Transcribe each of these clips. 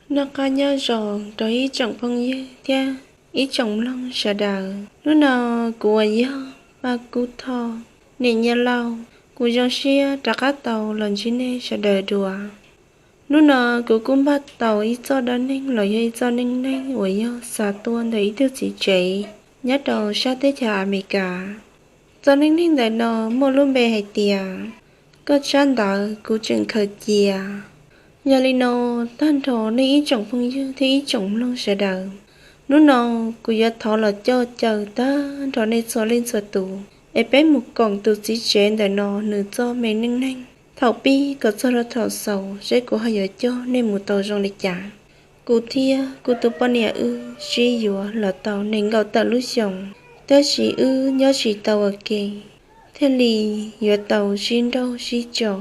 Noj qab nyob zoo rau ib tsoom phooj ywg thiab ib tsoom mloog sawv daws. Hnub no kuv uas yog Paj Kub Thoj, niam Nyaj Lauj, kuv zoo siab rov qab tau los ntsib nej sawv daws dua. Hnub no kuv kuj npaj tau ib txoj dab neeg los yog ib txoj neej neeg uas yog xa tuaj ntawm ib tug txiv tsev nyob rau sab teb chaws Amelikas. Txoj neej neeg ntawm no muaj lub npe hais tias koj tsab ntawv kuv tseem khaws cia. Yog li no, tag nrho nej ib tsoom phooj ywg thiab ib tsoom mloog sawv daws, hnub no kuv yuav thov los coj caw tag nrho nej txhua leej txhua tus es peb mus koom tus txiv tsev ntawm no nws txoj me neej neeg thaum pib kom txog rau thaum xaus seb kuv ho yuav coj nej mus tau zoo li cas. Kuv thiab kuv tus poj niam wb sib yuav los tau nees nkaum tawm lub xyoos, tab sis wb nyob tsis tau ua ke, thiaj li yuav tau sib nrauj sib tso,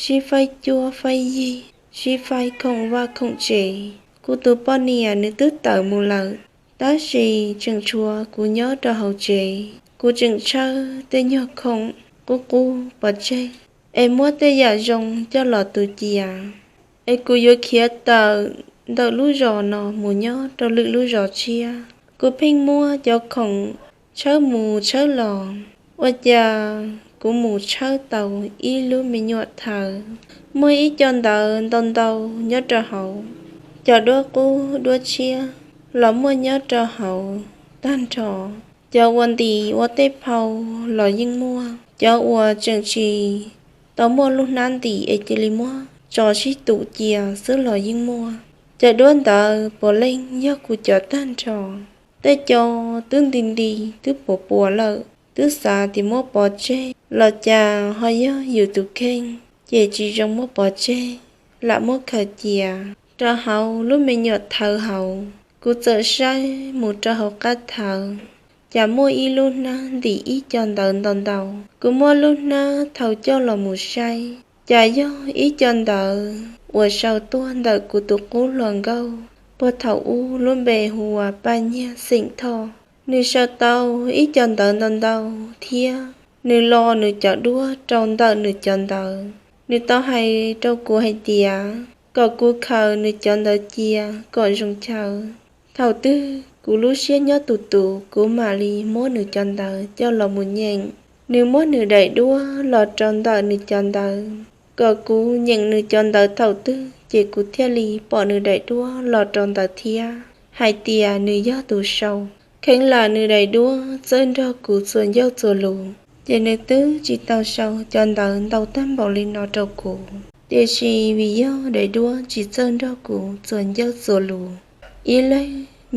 sib faib cuab faib yig, sib faib khoom vaj khoom tsev. Kuv tus poj niam nws twb tawm mus lawm, tab sis tseem tshuav kuv nyob rau hauv tsev. Kuv tseem tshawb tej nyuag khoom qub qub pov tseg es muab tej yam zoo coj los tu cia, es kuv yuav khiav tawm ntawm lub zos no mus nyob rau lwm lub zos tshiab. Kuv pheej muab cov khoom tshawb mus tshawb los, ua cas kuv mus tshawb tau ib lub me nyuam thawv, muaj ib co ntawv ntau ntau nyob rau hauv. Cov duab qub duab tshiab los muaj nyob rau hauv tag nrho. Cov uas ntim ua tej phau los yeej muaj, cov uas tseem tsis tau muaj lub hnab ntim es cia li muab tso sib tum cia xwb los yeej muaj. Cov duab ntawd puav leej yog kuv cov tag nrho. Tej co twb nti nti twb puas puas lawm, twb xav tias muab pov tseg los cas ho yog yus tus kheej ces tsis zoo muab pov tseg, lam muab khaws cia. Rau hauv lub me nyuam thawv hauv, kuv txawm saib mus rau hauv qab thawv, cas muaj ib lub hnab ntim ib co ntawv ntau ntau. Kuv muab lub hnab thau coj los mus saib, cas yog ib co ntawv uas sau tuaj ntawm kuv tus qub hluas nkauj puag thaum ub lub npe hu ua Paj Nyiag xeem Thoj. Nws sau tau ib co ntawv ntau ntau thiab nws lo nws cov duab rau ntawm nws cov ntawv. Nws tau hais rau kuv hais tias kom kuv khaws nws cov ntawv cia kom zoo chaw. Thaum twg kuv lub siab nyob tus tus kuv mam li muab nws cov ntawv coj los mus nyeem. Nws muab nws daim duab los rau ntawm nws cov ntawv, kom kuv nyeem nws cov ntawv thaum twg ces kuv thiaj li pom nws daim duab los rau ntawd thiab hais tias nws yog tus sau. Kheev lam nws daim duab txawj nrog kuv txuas ncauj txuas lus, ces nws twb tsis tau sau cov ntawv ntau tag npaum li no rau kuv. Tiam sis vim yog daim duab tsis txawj nrog kuv txuas ncauj txuas lus, ib leeg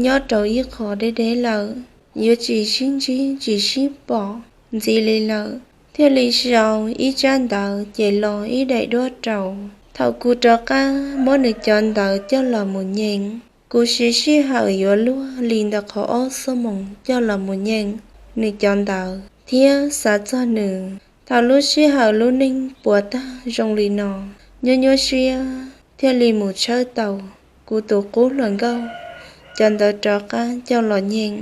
nyob rau ib qho deb deb lawm, yuav tsis sib ntsib tsis sib pom ntxiv li lawm, thiaj li sau ib tsab ntawv ces lo ib daim duab rau. Thaum kuv rov qab muab nws cov ntawv coj los mus nyeem, kuv siv sij hawm yuav luag li ntawm qhov ob xuab moos coj los mus nyeem nws cov ntawv thiab xav txog nws. Thaum lub sij hawm lub neej puas tag zoo li no, nyuaj nyuaj siab thiaj li mus tshawb tau kuv tus qub hluas nkauj cov ntawv rov qab coj los nyeem,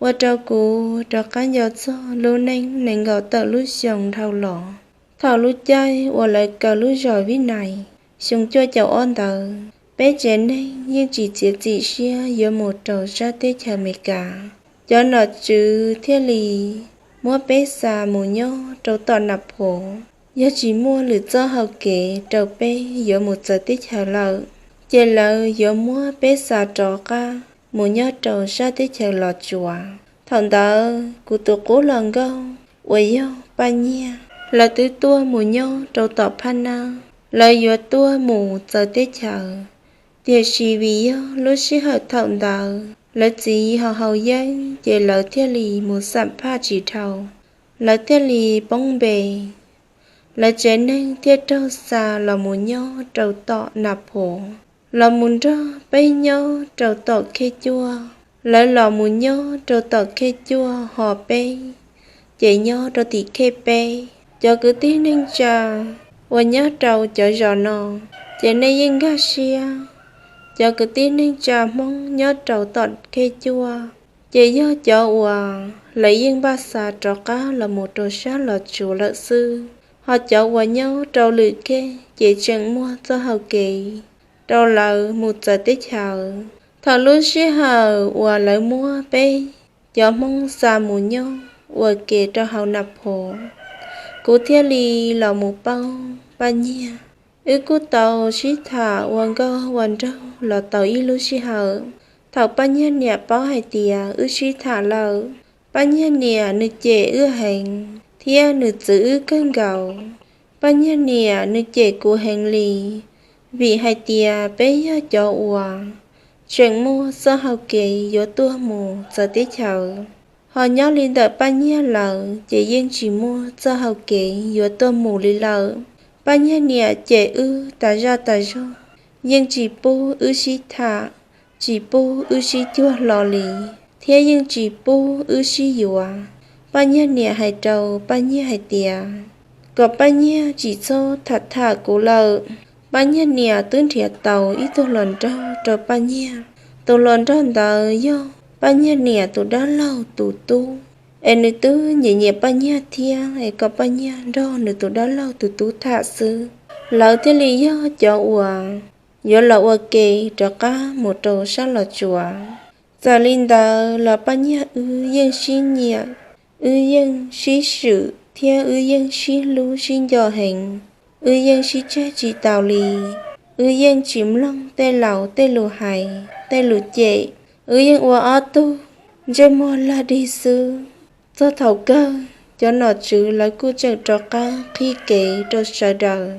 ua rau kuv rov qab nco txog lub neej nees nkaum tawm lub xyoo dhau los. Thaum lub caij uas lawv kaw lub zos Vib Nais xyoo cuaj caum ob ntawd, peb tsev neeg yeej tsis txiav txim siab yuav mus rau sab teb chaws Amelikas. Cov nom tswv thiaj li muab peb xa mus nyob rau tom Nas Phos. Yog tsis muaj lwm txoj hau kev rau peb yuav mus txawv teb chaws lawm, ces lawv yuav muab peb xa rov qab mus nyob rau sab teb chaws Los Tsuas. Thaum ntawd kuv tus qub hluas nkauj uas yog Paj Nyiag, lawv twb tuaj mus nyob rau tom Phaj Nab, lawv yuav tuaj mus txawv teb chaws. Tiam sis vim yog lub sij hawm thaum ntawd lawv txiv ho haus yeeb, ces lawv thiaj li mus xam phaj tsis dhau, lawv thiaj li poob npe. Lawv tsev neeg thiaj raug xa los mus nyob rau tom Nas Phos, los mus nrog peb nyob rau tom khej cuaj. Lawv los mus nyob rau tom khej cuaj ho peb ces nyob rau tim khej peb. Cov kwv tij neej tsa uas nyob rau cov zos no, ces nej yeej nkag siab, cov kwv tij neej tsa Hmoob nyob rau tom khej cuaj ces yog cov uas lawv yeej npaj xa rov qab los mus rau sab Los Tsuas lawm xwb, ho cov uas nyob rau lwm khej ces tseem muaj txoj hau kev rau lawv mus txawv teb chaws. Thaum lub sij hawm uas lawv muab peb cov Hmoob xa mus nyob ua ke rau hauv Nas Phos, kuv thiaj li los mus paub Paj Nyiag. Wb kuj tau sib tham ua nkauj ua nraug los tau ib lub sij hawm. Thaum Paj Nyiag niam paub hais tias wb sib tham lawm, Paj Nyiag niam nws cem wb heev thiab nws txwv wb kawg nkaus. Paj Nyiag niam nws cem kuv heev li, vim hais tias peb yog cov uas tseem muaj txoj hau kev yuav tuaj mus txawv teb chaws, ho nyob li ntawm Paj Nyiag lawv ces yeej tsis muaj txoj hau kev yuav tuaj mus li lawm. Paj Nyiag niam cem wb tas zaj tas zog, yeej tsis pub wb sib tham, tsis pub wb sib cuag hlo li, thiab yeej tsis pub wb sib yuav. Paj Nyiag niam hais rau Paj Nyiag hais tias kom Paj Nyiag tsis txhob tham tham kuv lawm. Paj Nyiag niam twb nrhiav tau ib tug hluas nraug rau Paj Nyiag. Tus hluas nraug ntawd yog Paj Nyiag niam tus dab laug tus tub, es nws twb nyiam nyiam Paj Nyiag thiab es kom Paj Nyiag nrog nws tus dab laug tus tub tham xwb. Lawv thiaj li yog cov uas yuav los ua ke rov qab mus rau sab Los Tsuas. Txawm li ntawd los Paj Nyiag wb yeej sib nyiam, wb yeej sib swm thiab wb yeej sib hlub sib nco heev. Wb yeej sib tseg tsis taus li, wb yeej tsis mloog tej laus tej lus hais tej lus cem. Wb yeej ua ob tug ntsej muag lag dig xwb. Txog thaum kawg cov nom tswv lawv kuj tseem rov qab qhib kev rau sawv daws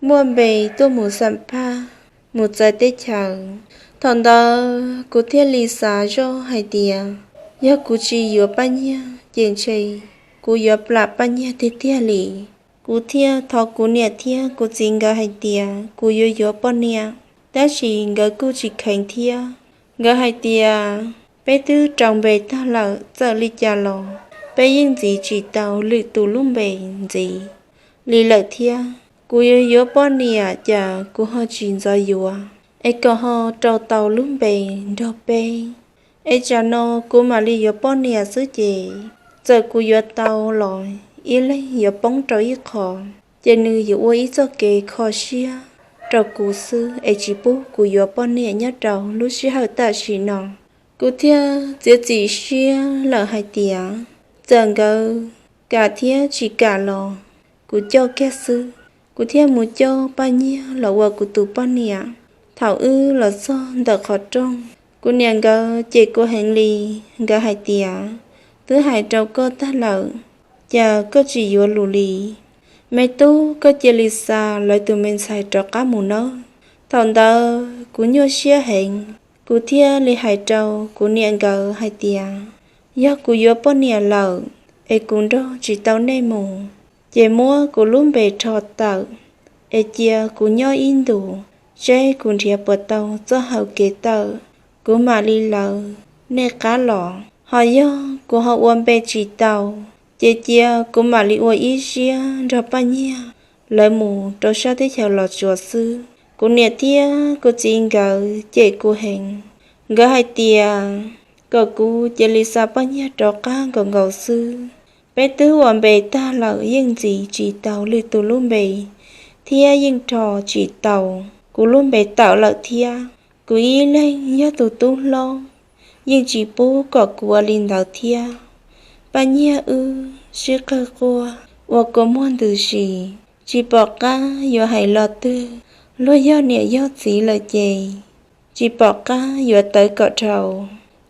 muaj npe tuaj mus xam phaj, mus txawv teb chaws. Thaum ntawd kuv thiaj li xav zoj hais tias yog kuv tsis yuav Paj Nyiag ces ntshe kuv yuav plam Paj Nyiag tiag tiag li. Kuv thiaj thov kuv niam thiab kuv txiv nkawd hais tias kuv yuav yuav poj niam, tab sis nkawd kuj tsis kheev thiab. Nkawd hais tias peb twb rau npe tag lawm, txawm li cas los peb yeej ntxiv tsis tau lwm tus lub npe ntxiv li lawm thiab. Kuv yuav yuav poj niam cas kuv ho tsis ntxov yuav, es kom ho rau tau lub npe nrog peb, es tsam no kuv mam li yuav poj niam xwb ces txawm kuv yuav tau los ib leeg yuav poob rau ib qho, ces nws yuav ua ib txoj kev kho siab rau kuv xwb es tsis pub kuv yuav poj niam nyob rau lub sij hawm tam sim no. Kuv thiaj txiav txim siab lawm hais tias txawm nkawd kam thiab tsis kam los kuv coj kiag xwb. Kuv thiaj mus coj Paj Nyiag los ua kuv tus poj niam. Thaum wb los txog ntawm qhov rooj, kuv niam nkawd cem kuv heev li. Nkawd hais tias twb hais rau koj tag lawm, cas koj tsis yuav lus li? Me tub, koj cia li xa lawv tus me ntxhais rov qab mus nawb. Thaum ntawd kuv nyuaj siab heev, kuv thiaj li hais rau kuv niam nkawd hais tias yog kuv yuav poj niam lawm es kuv nrog tsis tau nej mus, ces muab kuv lub npe rho tawm es cia kuv nyob ib ntus, seb kuv nrhiav puas tau txoj hau kev tawm, kuv mam li lawv nej qab los. Ho yog kuv ho ua npe tsis tau, ces cia kuv mam li ua ib siab nrog Paj Nyiag lawv mus rau sab teb chaws Los Tsuas xwb. Kuv niam thiab kuv txiv nkawd cem kuv heev, nkawd hais tias kom kuv cia li xa Paj Nyiag rov qab nkaus nkaus xwb. Peb twb ua npe tag lawm yeej ntxiv tsis tau lwm tus lub npe, thiab yeej rho tsis tau kuv lub npe tawm lawm thiab. Kuv ib leeg yog tus tub hlob, yeej tsis pub kom kuv ua li ntawd thiab. Paj Nyiag wb sib qawg quaj ua kua muag ntws si, tsis pom qab yuav hais los twg. Luag yog niam yog txiv lawm ces tsis pom qab yuav tawv kom dhau.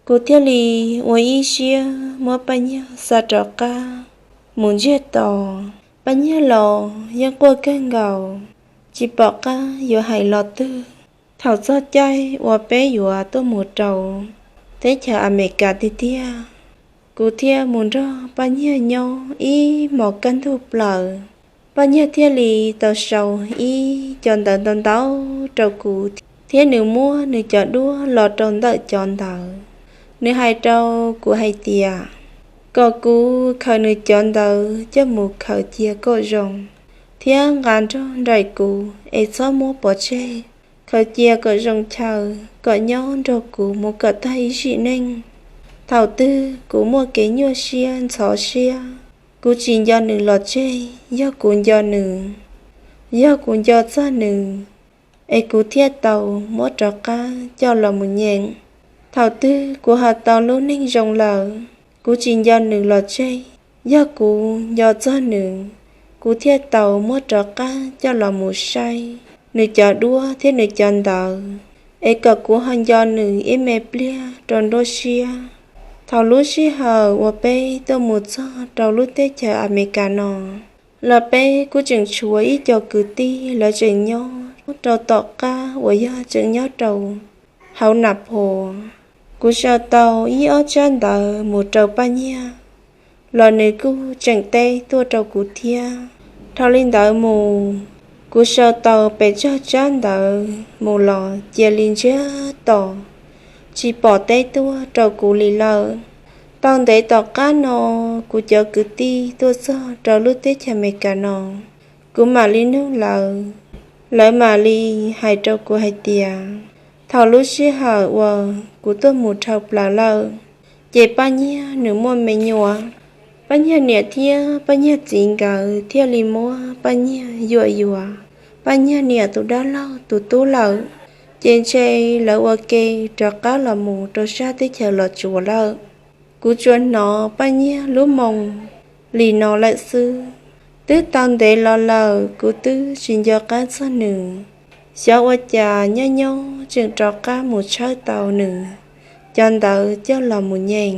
Kuv thiaj li ua ib siab muab Paj Nyiag xa rov qab mus ntsiag to. Paj Nyiag los yeej quaj kawg nkaus, tsis pom qab yuav hais los twg. Thaum txog caij uas peb yuav tuaj mus rau teb chaws Amelikas tiag tiag, kuv thiaj mus nrog Paj Nyiag nyob ib hmos kaj ntug plaws. Paj Nyiag thiaj li tau sau ib co ntawv ntau ntau rau kuv, thiab nws muab nws cov duab los rau ntawm cov ntawv. Nws hais rau kuv hais tias kom kuv khaws nws cov ntawv coj mus khaws cia kom zoo, thiab nqa nrog nraim kuv es txhob muab pov tseg. Khaws cia kom zoo chaw, kom nyob nrog kuv mus kom tag ib sim neej. Thaum twg kuv muaj kev nyuaj siab ntxhov siab, kuv tsis nco nws los tseg. Yog kuv nco nws, yog kuv nco txog nws, es kuv thiaj tau muab rov qab coj los mus nyeem. Thaum twg kuv ho tau lub neej zoo lawm, kuv tsis nco nws los tseg. Yog kuv nco txog nws, kuv thiaj tau muab rov qab coj los mus saib nws cov duab thiab nws cov ntawv, es kom kuv ho nco nws ib me pliag rau nruab siab. Thaum lub sij hawm uas peb tuaj mus txog rau lub teb chaws Amelikas no, los peb kuj tseem tshuav ib co kwv tij lawv tseem nyob rau tom qab uas yog tseem nyob rau hauv Nas Phos. Kuv sau tau ib ob tsab ntawv mus rau Paj Nyiag, los nws kuj tseem teb tuaj rau kuv thiab. Dhau li ntawd mus, kuv sau tau pes tsawg tsab ntawv mus los cia li ntsiag to, tsis pom teb tuaj rau kuv li lawm. Tau ntev tom qab no, kuv cov kwv tij tuaj txog rau lub teb chaws Amelikas no, kuv mam li nug lawv, lawv mam li hais rau kuv hais tias, thaum lub sij hawm uas kuv tuaj mus dhau plaws lawm, ces Paj Nyiag nws muaj me nyuam. Paj Nyiag niam thiab Paj Nyiag txiv nkawd thiaj li muab Paj Nyiag yuam yuav Paj Nyiag niam tus dab laug tus tub lawm, ces ntshe lawv ua ke rov qab los mus rau sab teb chaws Los Tsuas lawm. Kuv tsuas hnov Paj Nyiag lub moo li no lawm xwb. Twb tau ntev los lawm kuv twb tsis nco qab txog nws. Xyov ua cas nyob nyob tseem rov qab mus tshawb tau nws cov ntawv coj los mus nyeem,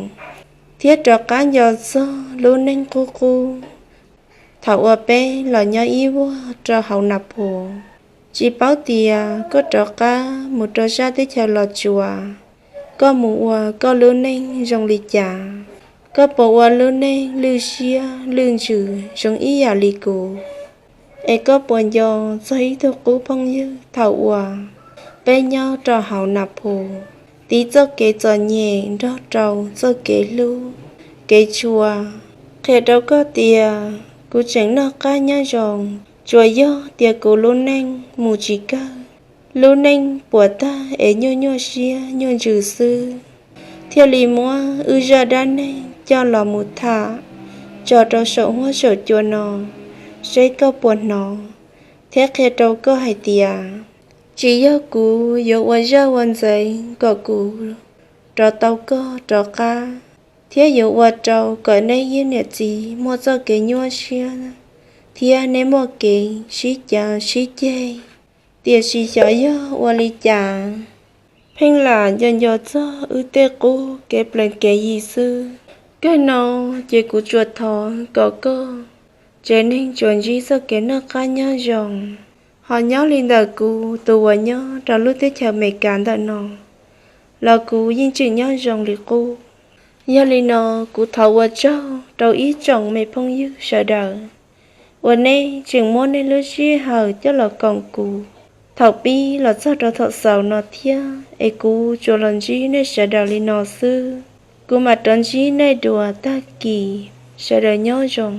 thiab rov qab nco txog lub neej qub qub thaum uas peb los nyob ib vuag rau hauv Nas Phos. Tsis paub tias koj rov qab mus rau sab teb chaws Los Tsuas, koj mus ua koj lub neej zoo li cas? Koj puas ua lub neej lwj siab lwj ntsws zoo ib yam li kuv? Es koj puas nco txog ib tug qub phooj ywg thaum uas peb nyob rau hauv Nas Phos, tiv txoj kev txom nyem nrog rau txoj kev hlub, kev tshua? Qhia rau koj tias kuv tseem noj qab nyob zoo, tsuas yog tias kuv lub neej mus tsis kawg. Lub neej puas tag es nyuaj nyuaj siab nyuaj ntsws xwb, thiaj li muab wb zaj dab neeg coj los mus tham tso rau saum huab saum cua no, seb koj puas hnov, thiab qhia rau koj hais tias, tsis yog kuv yuav ua zaj ua ntxeev kom kuv rov tau koj rov qab, thiab yuav ua rau kom neb ib niam txiv muaj txoj kev nyuaj siab thiab neb muaj kev sib cav sib ceg. Tiam sis xyov yog ua li cas, pheej lam nco nco txog wb tej qub kev plees kev yi xwb. Kawg no ces kuv tsuas thov kom koj tsev neeg tsuas ntsib txoj kev noj qab nyob zoo. Ho nyob li ntawm kuv tus uas nyob rau lub teb chaws Amelikas ntawm no los kuv yeej tseem nyob zoo li qub. Yog li no, kuv thov ua tsaug rau ib tsoom me phooj ywg sawv daws uas nej tseem muab nej lub sij hawm coj los koom kuv thaum pib los txog rau thaum xaus no thiab, es kuv tsuas los ntsib nej sawv daws li no xwb. Kuv mam rov ntsib nej dua tag kis, sawv daws nyob zoo.